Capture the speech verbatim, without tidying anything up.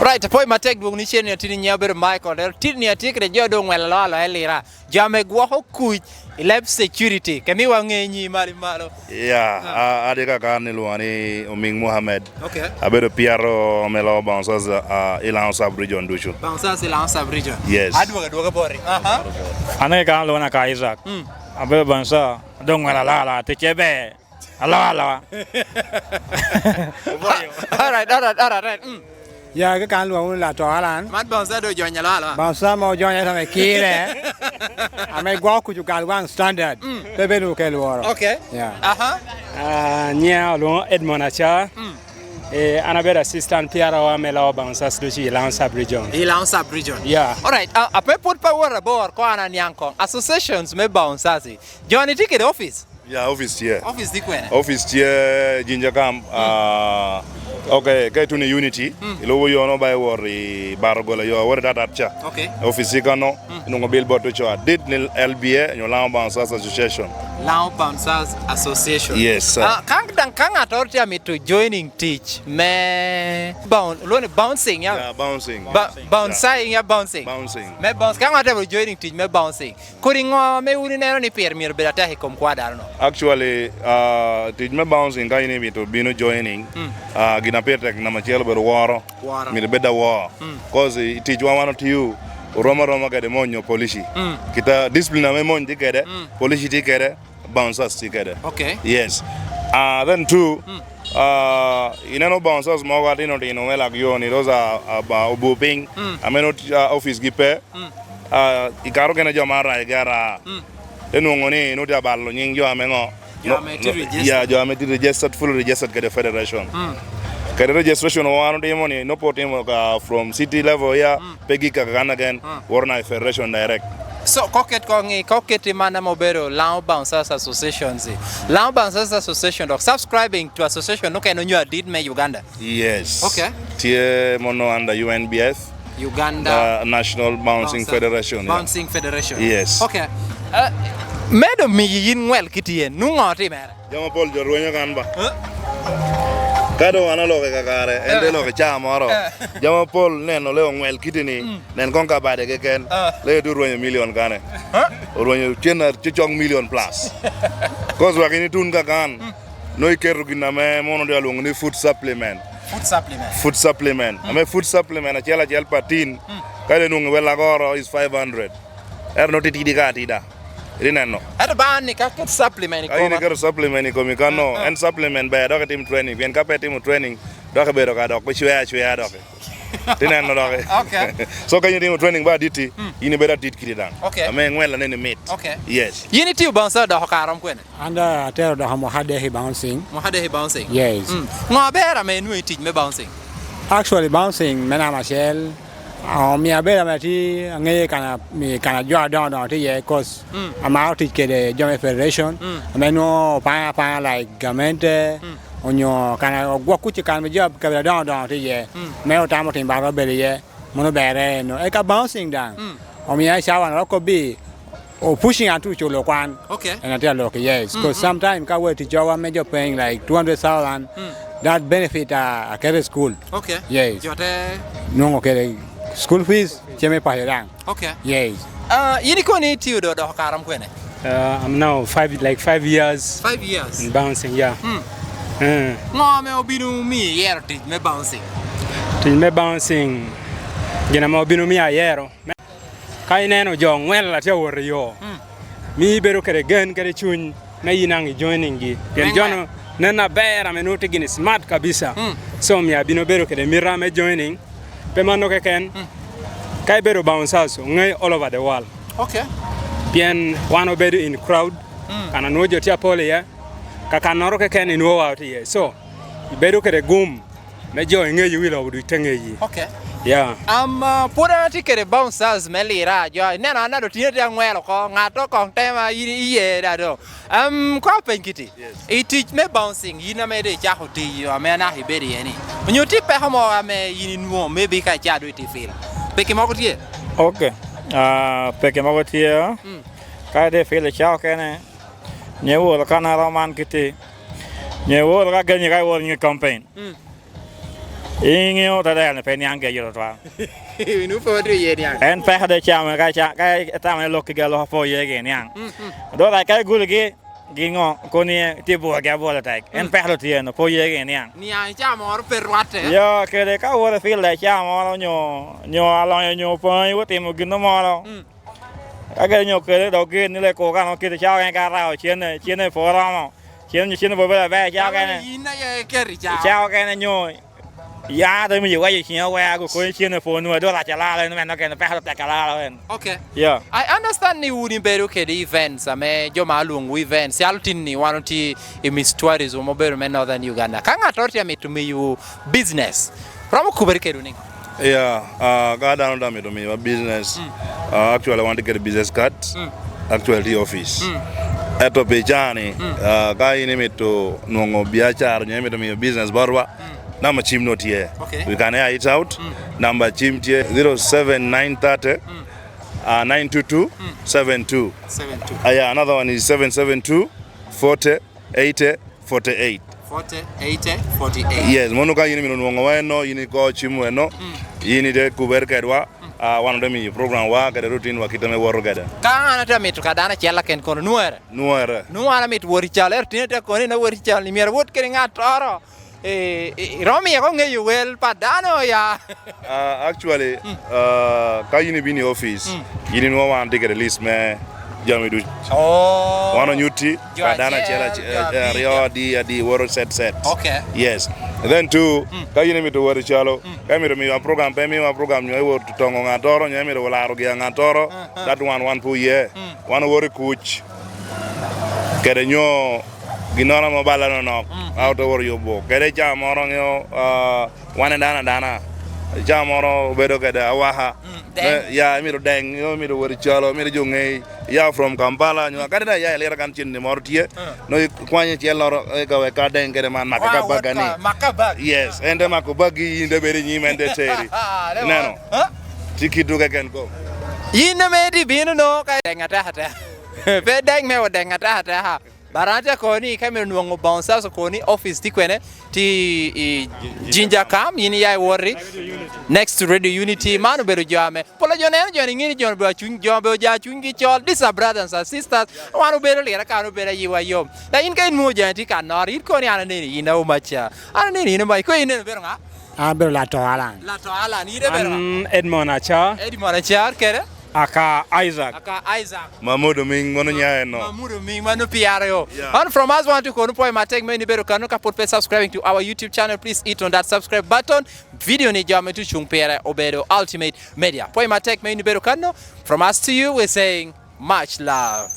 Right, apwoyo matek dwogoni cen ni atidi nyiŋa obedo Michael. Lero tidi ni atye kede jo doŋ ŋwelo aloa aloa i Lira. Jo ame gwoko kuc i leb security. Ke miwa ŋe nyi malo malo. Yeah, a- adi kaka an ilwonga ni Oming Mohammed. Okay. Abedo P R O me Lobo Bouncers, uh, i Lango Sub Region ducu. Bouncers i Lango Sub Region. Yes. Adwoga adwoga bori. Aha. An aye kan lwonga ka Isaac. Mm. Abedo bouncer, adong ŋwelo alala, ticce ber. Aloa aloa. All right, all right, all right, all right. Mm. Ya, ke kan lwongo ni Lato Alan. Man bouncer do jony aloa aloa. Bouncer mo jony aloa me kire. Ame gwok kucu gal wan standard. Mm. Pe bedo ke lworo. Okay. Yeah. Aha. Ah, nyiŋa olwoŋo Edmond Aca. Mm. Eh, an abedo assistant P R O me Lobo Bouncers ducu i Lango Sub Region. I Lango Sub Region. Yeah. All right. Uh, ape put pa wora bor ko ana niaŋ kong. Associations me bouncers. Joni tye kede office? Yeah, office tye. Office tye kwene? Office tye Jinja Camp. Mm. Ah, okay, ka ituno i Unity, mm, ilubo yo no ba iwor i Baro Gola yo, awor i Tatat ca. Okay. Office tye kano, mm, inwoŋo billboard to co adit ni L B A, nyo Lango Bouncers Association. Lango Bouncers Association. Yes, sir. Ah, ka daŋ ka ŋattoro tye amito joining tic me boun-, lwongo ni bouncing, ya? Yeah, bouncing. Ba-, bouncing, yeah. Bouncing, ya, bouncing. Bouncing. Me bounce, ka ŋattoro joining tic me bouncing, kodi ŋo ame wun ineno ni pire myero bed atek i kom kwa dano-nu? Actually, ah, tic me bouncing ka in imito bino joining, mm, ah, gin a pire tek namba acel obedo woro. Woro. Myero ibed awor. Mm. 'Cause i ticwa wan otio, oromo aroma kede monyo policy. Mm. Kita discipline ame mony tye kede, mm, policy tye kede, bouncers tye kede. Okay. Yes. Ah, then two, mm, ah, ineno bouncers mogo atino tino me lak yo ni, those are, ah, ba-, obu piny. Mm. Ame nut, ah, office gi pe. Mm. Ah, i kare okene jo ma araye gi ara. Mm. Te nwoŋo ni nut abalo nyiŋ jo ame ŋo? Jo ame tye registered. Ya, jo ame tye registered, fully registered kede federation. Mm. Kede registration wan otimo ni, nop otimo ka from city level ya, mm, pe gik kaka kan again, mm, woro na i federation direct. So, koket ko ŋi, koket i man ame obedo Lango Bouncers Association, si. Lango Bouncers Association, dok subscribing to association nokene onyo adit me Uganda? Yes. Okay. Tye mono under U N B F. Uganda. Uh, National Bouncing Bouncer-, Federation, yeah. Bouncing Federation. Yes. Okay. Uh, medo miyi yin ŋwel kiti en, nwoŋo otimere? Jami apol jo rwenyo kan ba. Huh? Ka doŋ wan oloko i kakare, en te, eh, loko i caa moro. Eh. Jami apol neno le oŋwel kiti ni, mm, nen koŋ ka bade keken, ah, le tu rwenyo milion kane. Huh? Orwenyo cen a cocok milion plus. 'Cause wek in itun ka kan, mm, nongo iketo gin ame mono dok alwoŋo ni food supplement. Food supplement. Food supplement. Mm. Ame food supplement acel acel per tin, mm, ka dong nwoŋo i wel agoro is five hundred. Ento nongo titidi ka atida. Iti neno? Ento ba an ni ka ket supplement i koma. Ka in iketo supplement i komi kano, mm, mm, en supplement ber dok itim training. Pien ka pe itimo training, dok ibedo ka dok icwea acwea dok. Ti neno dok. Okay. So ka in itimo training ba aditi, mm, in ibedo adit kiti daŋ. Okay. Ame ŋwel aneni mit. Okay. Yes. Yin itio bouncer odoko kare rom kwene? An da atero dok Muhadehi Bouncing. Muhadehi Bouncing? Yes. Mm. Ŋo aber ame inwoŋo i tic me bouncing? Actually, bouncing me namba acel, ah, omio abedo ame atye aŋeye i kan a-, i kan a jo adoŋo doŋo tye iye, 'cause, mm, amaro tic kede jo me federation, mm, ame nwoŋo opana apana like gamente, mm, onyo kan a-, ogwok kuc i kan ame jo kabedo adoŋo doŋo tye iye, mm, me otamo tim baro obedo iye, mono berre eno. Eka bouncing daŋ, mm, omio acawa an rok kobbi, o pushing an to culo kwan. Okay. En atye aloko, yes. 'Cause, mm, mm, sometimes ka awe tic jowa me jo piny like two hundred thousand, mm, that benefit, uh, aketo i school. Okay. Yes. Jo te nwoŋo kede school fees, ce me paco daŋ. Okay. Yes. Ah, yin ikoni itio do doko kare rom kwene? Uh, I'm now five, like, five years. Five years? In bouncing, yeah. Mm. Eh. Ŋo ame obino miyo iyero tic me bouncing? Tic me bouncing, gin ame obino miyo ayero, me Ka ineno jo ŋwel a tye awot i yo, mm, miyo ibedo kede gen kede cuny me yin daŋ i joining-gi. Pien jo-nu nen aber ame nwoŋo tye gini smart kabisa. Mm. So, omio abino bedo kede mita me joining. Pe mano keken, mm, ka ibedo bouncers, oŋe all over the world. Okay. Pien wan obedo in crowd, mm, kan a nwoŋo jo tye apol iye, kakannoro keken inwoŋo wa tye iye. So, ibedo kede gum me jo i ŋeyi wi lobo duc te ŋeyi. Okay. Yeah. Am, ah, pwod an atye kede bouncers me Lira, jo ineno an ado tye aŋwel oko, ŋat okong tema in iye da do. Am, ko apeny kiti. Yes. I tic me bouncing, yin ame do icako tiyo, ame anaka ibedo iye ni, onyo tye peko mo ame yin inwoŋo, maybe ka ica do itye fil? Peki mogo tye? Okay. Ah, peki mogo tye. Mm. Ka ide fil icako kene, nyo iwor ka na rom man kiti, nyo iwor ka genyi ka iwor nyo campaign. Mm. Iŋeo tadel ni pe niaŋ geyo tutwal. Winu po tye iye niaŋ. En peko de camo ka ca-, ka itamo ni lok kige lok apo iye gi niaŋ. Mm, mm. Dok ka iguligi, giŋo, koni tye bwogi abwola tek. En Mm. peko tye no, po iye gi niaŋ. Niaŋ ca moro pe rwatte. Yo, kede ka wot i field ca moro nyo, nyo alonyo nyo poŋi wot timo gin moro. Mm. Ka kede nyo kede dok gin ni le koko ano kede cawa kene ka rao cene, cene po romo. Cene nyo cene po bela ber cawa kene. Yin aye keri cawa. Cawa kene nyo ya to mi wayo cin awea go ko cene po nwa do raca lalo en men okene peko tek lalo en. Okay. Yeah. I understand ni wun ibedo kede events ame jo ma alwongo events. Calo tin ni wan otye i Miss Tourism obedo me Northern Uganda. Ka ŋattoro tye amito miyo business, romo kubere kedwu niŋ? Yeah, ah, ka dano tye amito miyowa business, Mm. ah, actually wan tye kede business card, Mm. actually tye office. Mm. Ento pi caa ni, Mm. ah, ka in imito nwoŋo biacara onyo imito miyo business botwa, Mm. namba cim no tye. Okay. We can air it out. Mm. Namba cim tye zero seven nine thirty, Mm. ah, nine two two, Mm. seven two. Seven two. Ah, yeah, another one is seven seven two, forty, eighty, forty-eight. Forty, eighty, forty-eight. Yes, mono ka in imito nwoŋo wa eno, in iko cim eno, Mm. in ite kuber kedwa, Mm. ah, wan ote miyo program wa kede routine wa kite me woto kede. Ka an ate mito ka dano acel aken kono nwere? Nwere. Nwoŋo an amito wot i cal, ero tin ate kono ni wot i cal, ni myero awot kede ŋattoro. Eh, eh, iromo miyo ko ŋeyo wel pa dano ya? Ah, actually, Mm. ah, ka in ibino i office, Mm. in inwoŋo wan tye kede list me jami ducu. Oh. Wan onyutti, Jo pa dano acel, acel, jo eh, aryo, abiro. Adi, adi, woro set, set. Okay. Yes. Then two, Mm. ka in imito wot i calo, Mm. ka imito miwa program, pe imiwa program, nyo iwot toŋo ŋattoro, nyo imito laro gia ŋattoro, Uh-huh. that one, wan pe oye. Mm. Wan owot i kuc. Kede nyo ginnoro ame oballa nonok, Mm. a ote wot yubo. Kede ca moro ŋeo, ah, wan en dano adana. Ca moro obedo kede awaka. Mm, deng. Eh, ya, imito deng, yo, imito wot i calo, imito jo ŋei. Ya from Kampala, nyo, kadi da ya i lira kan cen ni moro tye. Ah. No, ikwanye cel loro, eh, ka wek ka deng kede man, maka Kwa ka baga ni. Wot ka, maka bag. Yes, en te mako bagi, in te bedo i nyim, en te teri. Ineno? Huh? Tye kit duke ken ko. Yin ame tye bino no, ka deng ateka ateka. Pe deng me odeng ateka ateka. But an atye kono ni ka imito nwoŋo bouncers, okono ni office tye kwene, tye i Jinja Camp, yin iya iwoti next to Radio Unity. Man obedo jo ame pol a jo neno jo ni ŋini jo obedo acuny, jo obedo ja cunygi col. These are brothers and sisters. Wan obedo lira ka wan obedo ayiwa yom. Da yin ka in nwoŋo jo tye ka noro, yin kono ni an aneni yin aomaca. An aneni yin omaca. Ko yin neno bedo ŋa? An abedo Lato Alan. Lato Alan, yin ibedo ŋa? An Edmond Achar. Edmond Achar kede? Aka Isaac. Aka Isaac. Mahmoud Oming, mano nya en no. Mahmoud Oming, mano P R O. Yeah. And from us, want to kono pwoyo matek me ni bedo kano ka put pe subscribing to our YouTube channel, please hit on that subscribe button. Video ni jo ame tucuŋ pire obedo Ultimate Media. Pwoyo matek me ni bedo kano. From us to you, we're saying much love.